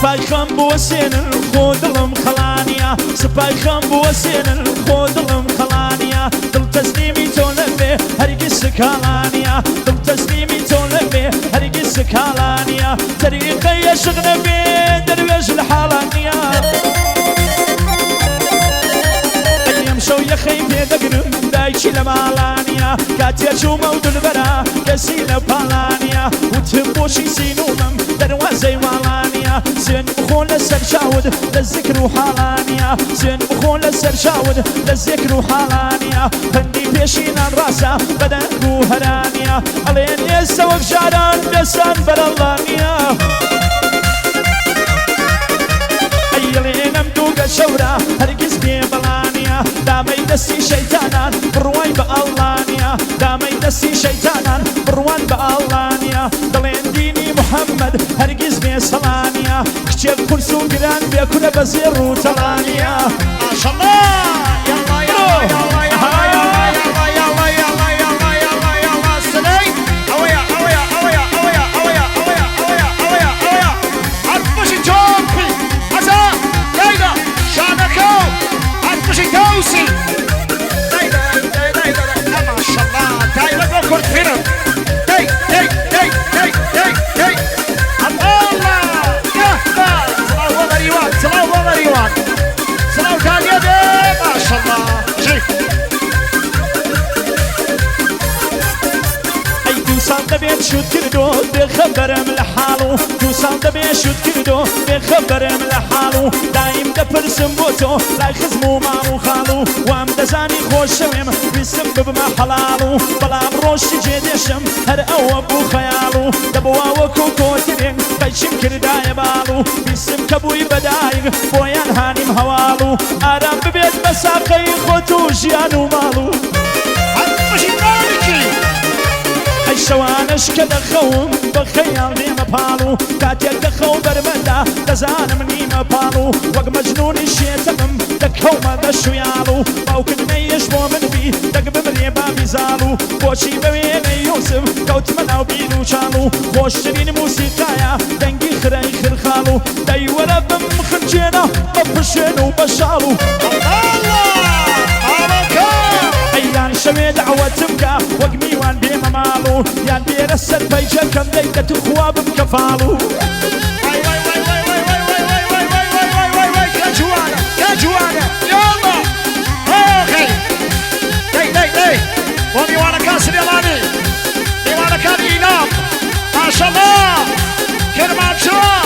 سپای خەم بوەسێنن خۆ دڵم خەڵانیە، سپای خەم بوەسێنن خۆ دڵم خەڵانیە، دڵ تەسلیمی تۆ نەبێ هەرگیز سکاڵانیە، دڵ تەسلیمی تۆ نەبێ هەرگیز سکاڵانیە، تەریقەی عشق نەبێ دەروێش لە حاڵانیە. ئەی ئەمشەو یەخەی پێ دەگرم دایکی لە ماڵانیە، کاتێ چوومە و دلبەرە کەسی لە پاڵانیە، وتم بۆچی سینوومم دەروازەی واڵانیە، سوێند بخۆ لەسەر چاوت لە زکر و حاڵانیە، سوێند بخۆ لەسەر چاوت لە زکر و حاڵانیە، پەندی پێشینان ڕاستە بەدەنگ و هەرانیە، ئەڵێن ئێستا وەک جاران بێسان بەرەڵا نییە. ئەی ئەڵێنم دووگە چەورە هەرگیز بێ بەڵا نییە، دامەی دەستی شەیتانان بڕوای بە ئەڵڵا نییە، دامەی دەستی شەیتانان بڕوان بە ئەڵڵا نییە، دەڵێن دینی محەممەد هەرگیز بێ سەڵا نییە، کچێک قورس و گران بێ کورە بە زێڕ و تەڵا نییە. ماشەڵڵا یاڵڵا یاڵڵا یاڵڵا یاڵڵا یاڵڵا یاڵڵا یاڵڵا یاڵڵا یاڵڵا یاڵڵا سنەی ئەوەیە ئەوەیە ئەوەیە ئەوەیە ئەوەیە ئەوەیە ئەوەیە ئەوەیە ئەوەیە هەر بژی تۆپی ئەزا دایدا شانەکە و هەر بژی تەوسی دایدا دایدا دایدا ماشەڵڵا تایبەت بۆ کورد فیلم دەی دەی دەی دەی دەی دەی ئەڵڵا یاخوا سڵاو بۆ مەریوان سڵاو بۆ مەریوان سڵاوتان لێبێ ماشەڵڵا بژی. ئەی دوو ساڵ دەبێت شوت کردۆ بێخەبەرم لە حاڵ و دوو ساڵ دەبێ شوت کردۆ بێخەبەرم لە حاڵ و دایم دەپرسم بۆ تۆ لای خزم و ماڵ و خاڵ و وام دەزانی خۆشەوێم ویستم ببمە حەڵاڵ و بەڵام ڕۆشتی جێ دێشم هەر ئەوە بوو خەیاڵ و دەبوا وەکو کۆترێک قەیچم کردایە باڵ و ویستم کە بووی بە دایک بۆیان هانیم هەواڵ و ئارام ببێت بە ساقەی خۆت و ژیان و ماڵ و هەر بژی مالیکی. ئەی شەوانەش کە دەخەوم بە خەیاڵ دێمە پاڵ و کاتێک دەخەو بەرمەدا دەزانم نیمە پاڵ و وەک مەجنونی شێتەبم دەکەومە دەشویاڵ و باوکت نەیش بۆ من بی دەک بمرێ بابی زاڵ و بۆچی بە وێنەی یوسف کەوتمە ناو بیر و چاڵ و خۆشترین موسیقایە دەنگی خرەی خرخاڵ و دەی وەرە بم خنچێنە بە پشێن و بە شاڵ و ئەڵڵا ماڵەکە. ئەی یان شەوێ دەعوەتم کە وەک میوان بێمە ماڵ و یان بێرە سەر پەیجەکەم دەی دە توخوا بمکە فاڵ و. وای وای وای وای وای وای وای وای وای وای وای وای وای وای کە جوانە کە جوانە یاڵڵا ئاخی دەی دەی دەی بۆ میوانەکان سلێمانی میوانەکان ئیلام ماشەڵڵا کرمانشاه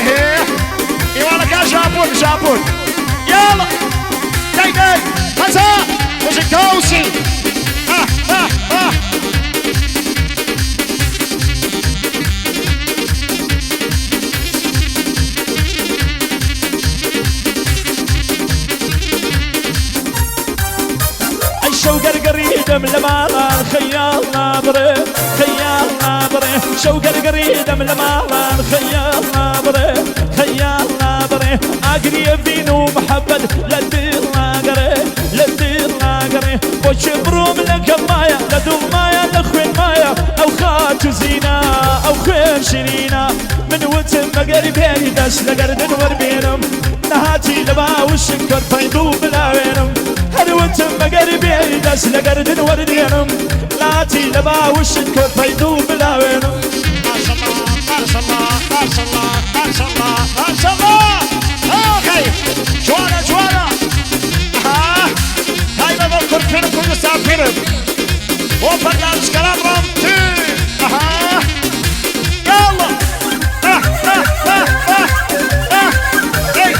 ئێ میوانەکان ژاپۆن ژاپۆن یاڵڵا دەی دەی هەزا بژی تاوسی ئاه ئاه ئاه. ئەی شەو گەرگەڕیدم لە ماڵان خەیاڵ نابڕێ خەیاڵ نابڕێ شەو گەرگەڕیدم لە ماڵان خەیاڵ نابڕێ خەیاڵ نابڕێ ئاگری ئەڤین و محەبەت لە دڵ ناگەڕێ لە دڵ ناگەڕێ بۆچی بڕۆم لەگەڵ مایە لە دڵ مایە لە خوێن مایە ئەو خاتوو زینا ئەو خوێن شیرینە من وتم مەگەر بێی دەست لە گەردن وەربێنم نەهاتی لە باوشت کۆرپەی دڵ بلاوێنم هەر وتم مەگەر بێی دەست لە گەردن وەردێنم لاتی لە باوشت کۆرپەی دڵ بلاوێنم. ماشەڵڵا ماشەڵڵا ماشەڵڵا ماشەڵڵا ماشەڵڵا ئاخی جوانە جوانە ئەها تایبە بۆ کورد فیلم کوردستان فیلم بۆ پەردازشکەران ڕام ئەها یاڵڵا ئاه ئاه ئاه ئاه ئاه ئەی.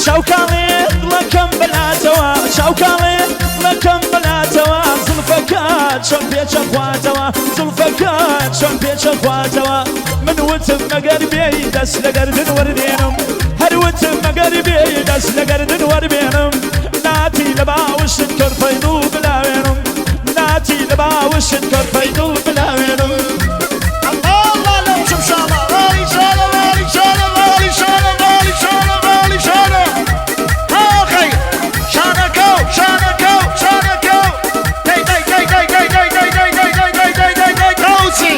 چاوکاڵێ دڵەکەم بەلاتەوە چاوکاڵێ دڵەکەم بەلاتەوە زڵفەکان چۆن پێچەخواتەوە زڵفەکان چۆن پێچەخواتەوە من وتم مەگەر بێی دەست لە گەردن وەردێنم هەر وتم مەگەر بێی دەست لە گەردن وەربێنم ناتی لە باوشت کۆرپەی دڵ بلاوێنم ناتی لە باوشت کۆرپەی دڵ بلاوێنم. ئەڵڵا ئەڵڵا لەو شمشاڵە ماڵی شانە ماڵی شانە ماڵی شانە ماڵی شانە ماڵی شانە ئاخی شانەکەو شانەکەو شانەکەو دەی دەی دەی دەی دەی دەی دەی دەی دەی دەی دەی دەی دەی دەی تاوسی.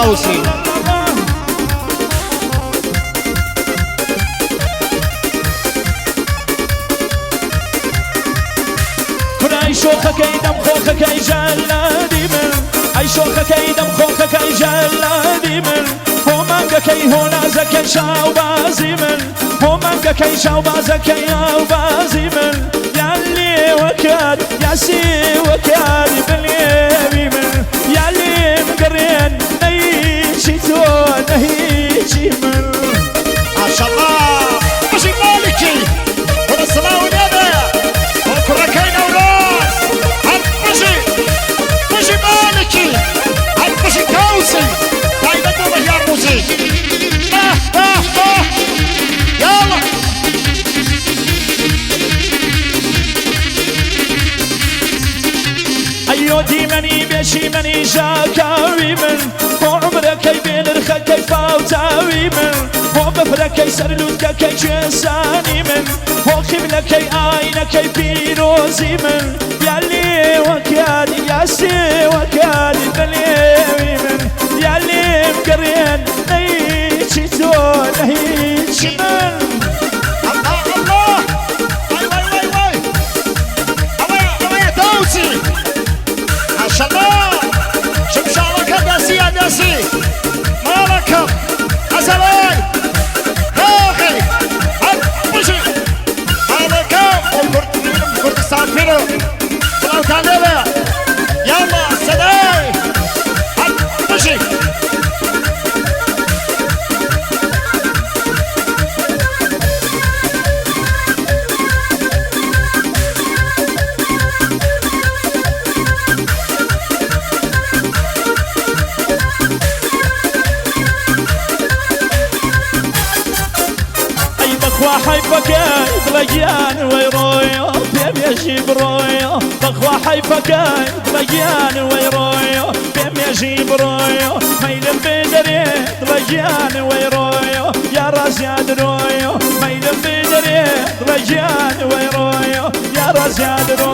تاوسی. کورای شۆخەکەی دەم خۆخەکەی ژەلادی من، ئەی شۆخەکەی دەم خۆخەکەی ژەلادی من، هۆ مانگەکەی هۆ نازەکەی شاوبازی من، هۆ مانگەکەی شاوبازەکەی ئاوبازی من، یا لێوەکەت یا سێوەکەت بلێوی من، یا لێم گەڕێن نەهیچی تۆ نەهیچی من. ماشەڵا بژی مالکی کوڕە سڵاو لێبێ بۆ کوڕەکەی نەورۆز هەر بژی بژی مالکی هەر بژی تاوسی تایبەت بۆ بەهیار موزیک باه باه باه یاڵا. ئەیۆ دیمەنی بێشیمەنی ژاکاوی من، بۆ عومرەکەی بێ نرخەکەی فاوتاوی من، بۆ بەفرەکەی سەر لووتکەکەی کوێستانی من، بۆ قیبلەکەی ئاینەکەی پیرۆزی من، یا لێوەکەت یا سێوەکەت بەلێوی من، یا لێم گەڕێن نەهیچی تۆ نەهیچی من. الله الله وای وای وای وای ئەوەیە ئەوەیە تاوسی ماشەڵا شمشاڵەکە دەسیە دەسی ماڵەکەم ئەزەوای داخی هەر بژی ماڵەکەم بۆ کورد فیلم کوردستان فیلم سڵاوتان لێبێ یاڵا سەدای هەر بژی. ئەی بەخوا حەیفەکەی دڵەگیان وەی ڕۆیۆ پێمێژی بڕۆیۆ، بەخوا حەیفەکەی دڵەگیان وەی ڕۆیۆ پێمێژی بڕۆیۆ، مەیلم بدەرێ دڵەگیان وەی ڕۆیۆ یا ڕازیا درۆیۆ، مەیلم بدەرێ دڵەگیان وەی ڕۆیۆ یا ڕازیا درۆ.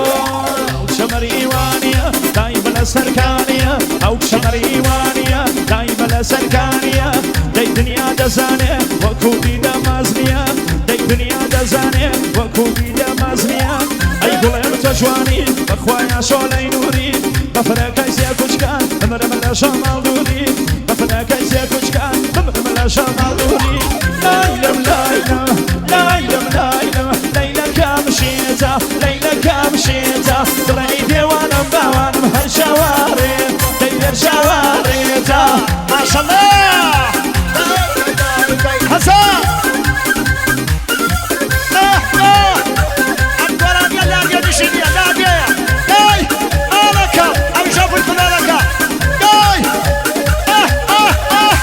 ئەو شەمەریوانیە دایمە لە سەرکانیە، ئەو شەمەریوانیە دایمە لە سەرکانیە، دەی دنیا دەزانێ وەکو دیدە مازنیە، دەی دنیا دەزانێ وەکو دیدە مازنیە. ئەی گوڵێم تۆ جوانی بەخوایە شۆلەی نووری، بەفرەکەی سێ کوچکان بمرم لە شەماڵ دووری، بەفرەکەی سێ کوچکان بمرم لە شەماڵ دووری. لایلم لایلم لایلم لایلم لەیلەکەم شێتە لەیلەکەم شێتە، دڵی دێوانم باوانم هەر شەوارێ دەی هەر شەوارێتە. ماشەڵا هەزار ئاه ئاه ئەم گۆرانیە لادێ نشینیە لادێیە دای ماڵەکەم ئەویشە فولکلۆرەکە دای ئاه ئاه ئاه.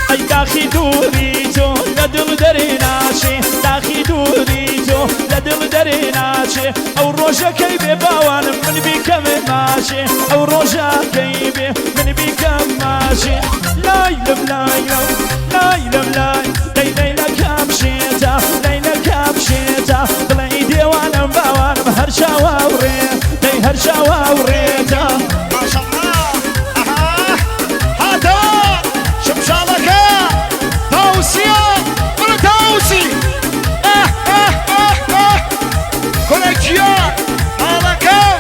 ئەی داخی دووری تۆ لە دڵ دەرێ ناچێ، داخی دووری تۆ لە دڵ دەرێ ناچێ، ئەو ڕۆژەکەی بێ باوانم من بیکەم ماچێ، ئەو ڕۆژەکەی بێ من بیکەم ماچێ. لایلم لایلم لایلم لای دەی لەیلەکەم شێتە لەیلەکەم شێتە، دڵی دێوانم باوانم هەر چاوەڕێ دەی هەر چاوەڕێتە. ماشەڵا ئەها هاتە شمشاڵەکە تاوسیە بڕە تاوسی ئاه ئاه ئاه ئاه کوڕە گیان ماڵەکەم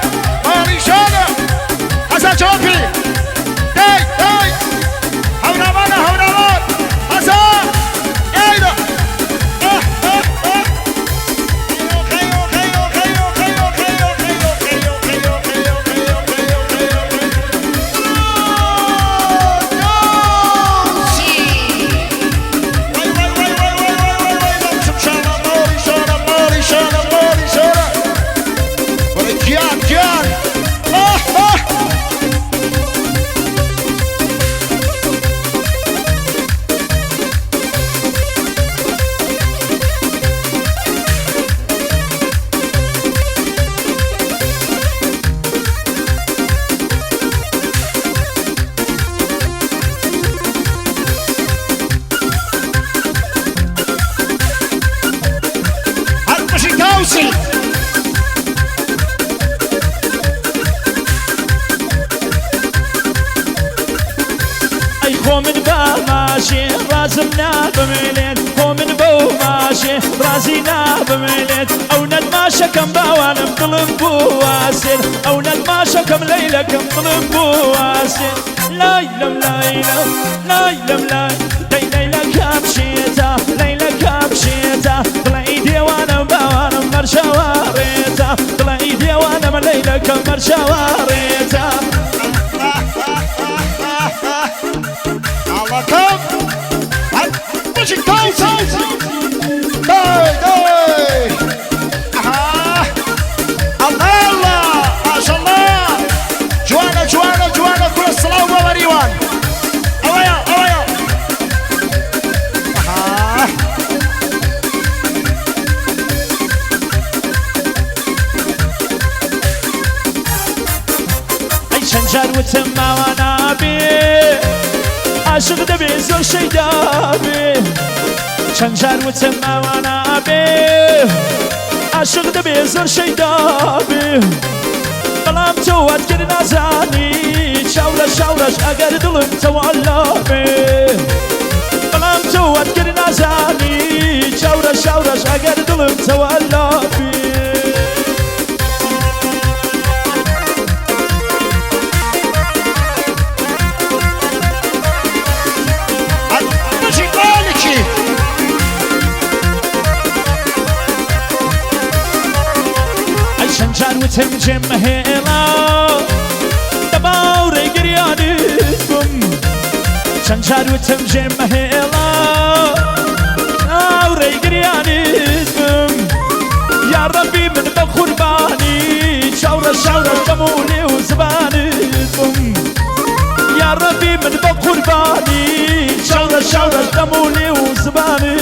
ماڵی ژانە هەزار جوابی دای دای هەوراوانە هەوراوان هەزار ئەیرە ئاه ئاه ئاه خەیۆ خەیۆ خەیۆ خەیۆ خەیۆ خەیۆ خەیۆ خەیۆ خەیۆ خەیۆ خەیۆ خەیۆ وای وای وای وای وای وای وای وای لەم شمشاڵە ماڵی شانە ماڵی شانە ماڵی شانە وەرە گیان گیان ئاه ئاه. هەر بژی تاوسی. ماشێ ڕازم نابم لێت خۆ من بەو ماشێ ڕازی نابم لێت ئەو نەدماشەکەم باوانم دڵم بوواسێت ئەو نەدماشەکەم لەیلەکەم دڵم بوواسێت لایلم لایلم لایلم لای دەی لەیلەکەم شێتە لەیلەکەم شێتە دڵی دێوانم باوانم مەرشەوارێتە دڵی دێوانم لەیلەکەم مەرشەوارێتە. ئاڵاکەم هەر بژی تاوسی دای دای ئەها ئەڵڵا ئەڵڵا ماشەڵڵا جوانە جوانە جوانە کورە سڵاو بۆ مەریوان ئەوەیە ئەوەیە ئەها ئەی چەند جار وتم ماوە نابێ عاشق دەبێ زۆر شەیدا بێ چەند جار وتم ماوە نابێ عاشق دەبێ زۆر شەیدا بێ بەڵام تۆ وات کرد نازانی چاورە چاورەش ئەگەر دڵم تەوالا بێ بەڵام تۆ وات کرد نازانی چاورە چاورەش ئەگەر دڵم تەوالا بێ. بژی مالکی. ئەی چەند جار وتم جێم مەهێڵە دەباو ڕێگریانت بم چەند جار وتم جێم مەهێڵە ئاو ڕێگریانت بم یا ڕەبی من بە قوربانی چاوڕە چاوڕە دەم و لێو زبانت بم یا ڕەبی من بە قوربانی چاوڕە چاوڕە دەم و لێو زبانت.